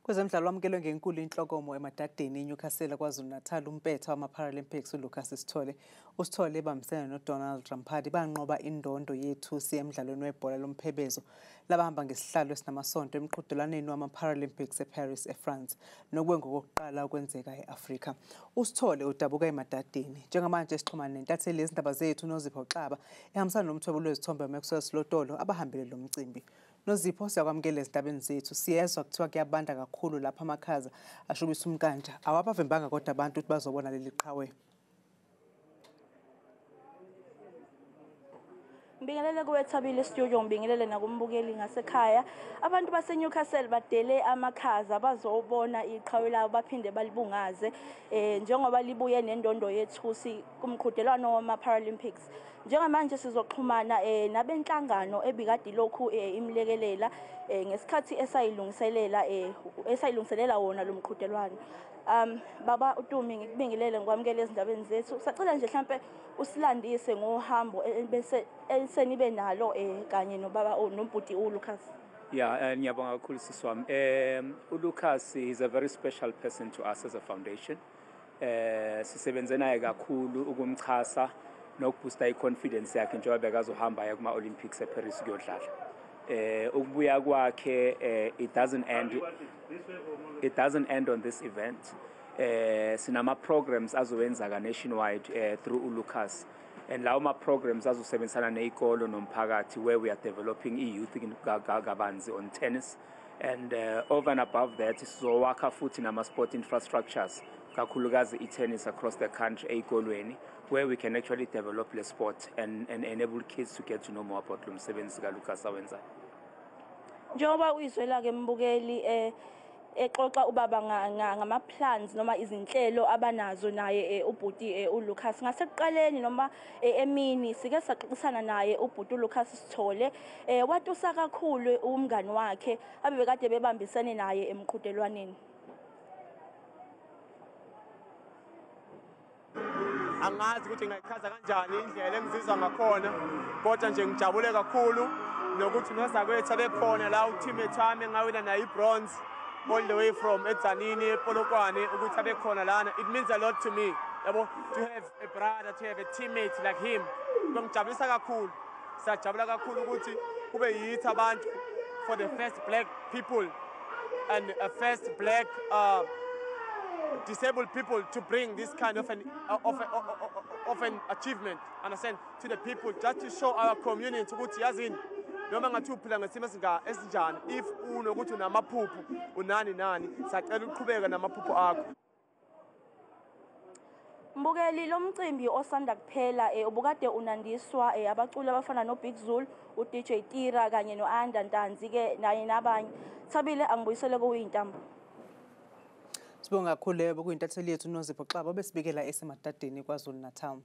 Kwezemidlalo, wamukelwe ngenkulu inhlokomo eMadadeni, eNewcastle, KwaZulu-Natal, umpetha wama-Paralympics uLucas Sithole. USithole ebambisene noDonald Ramphadi banqoba indondo yethusi emdlalweni webhola lomphebezo labahamba ngesihlalo esinamasonto emqhudelwaneni wama-Paralympics eParis, eFrance, nokube ngokokuqala ukwenzeka e-Afrika. USithole udabuka eMadadeni. Njengamanje sixhumana nentatheli yezindaba zethu Nozipho Xaba ehambisana nomthwebuli wezithombe Maxwell Slotolo abahambele lo mcimbi. Nozipho, siyakwamukela ezindabeni zethu. Siyezwa kuthiwa kuyabanda kakhulu lapha, amakhaza ashubisa umkanja. Awabavimbanga kodwa abantu ukuthi bazobona leli qhawe. Ngibingelele kuwe Thabile Studio, ngibingelele nakumbukeli ngasekhaya. Abantu baseNewcastle badele amakhaza bazobona iqhawe labo baphinde balibungaze njengoba libuye nendondo yethusi kumqhudelwano wama Paralympics. Njengamanje sizoxhumana nabenhlangano ebikade lokhu imlekelela ngesikhathi esayilungiselela wona lo mqhudelwano. Baba uTumi, ngikubingelele, ngikwamukele ezindabeni zethu. Sacela nje mhlambe usilandise ngohambo bese esenibe nalo kanye nobaba nombhuti uLucas. Yeah, ngiyabonga kakhulu, sisi wami. uLucas is a very special person to us as a foundation. Sisebenze naye kakhulu ukumchasa nokuboosta i-confidence yakhe njengoba bekazohamba aya kuma Olympics eParis kuyodlala. Ukubuya kwakhe, it doesn't end on this event. Sinama programs azowenzaka nationwide through uLucas, and lawo ma programs azosebenzisana nezikolo nomphakathi where we are developing i-youth kabanzi on tennis, and over and above that sizowakha futhi nama sport infrastructures, kakhulukazi i-tennis, across the country ey'kolweni where we can actually develop the sport and enable kids to get to know more about lo msebenzi kaLucas awenzayo. Njengoba uyizwela ke mbukeli exoxa ubaba ngama plans noma izinhlelo abanazo naye ubhuti uLucas. Ngasekuqaleni noma emini sike saxoxisana naye ubhuti uLucas Sithole, watusa kakhulu umngani wakhe abebekade bebambisene naye emqhudelwaneni. Angazi ukuthi ngingayichaza kanjani indlela engizizwa ngakhona, kodwa nje ngijabule kakhulu nokuthi nozakwethu abekhona la, u-teammate wami engawina naye i-bronze all the way from eTzaneen, ePolokwane, ukuthi abekhona lana. It means a lot to me, yabo, to have a brother, to have a teammate like him. Kungijabulisa kakhulu, siyajabula kakhulu ukuthi kube yithi abantu for the first black people and a first black disabled people to bring this kind of an achievement, understand, to the people, just to show our community ukuthi yazini, noma ngathi uphila ngesimo esinjani, if unokuthi unamaphupho, unani nani, siyacela uqhubeke namaphupho akho. Mbukeli, lo mcimbi osanda kuphela ubukade unandiswa abaculi abafana noBig Zulu, uDJ Tira kanye noAyanda Ntanzi ke naye nabanye. Thabile, angibuyisele kuwintambo. Sibonga kakhulu. Lebo kuyintatheli yethu Nozipho Xaba besibikela eseMadadeni, KwaZulu Natal.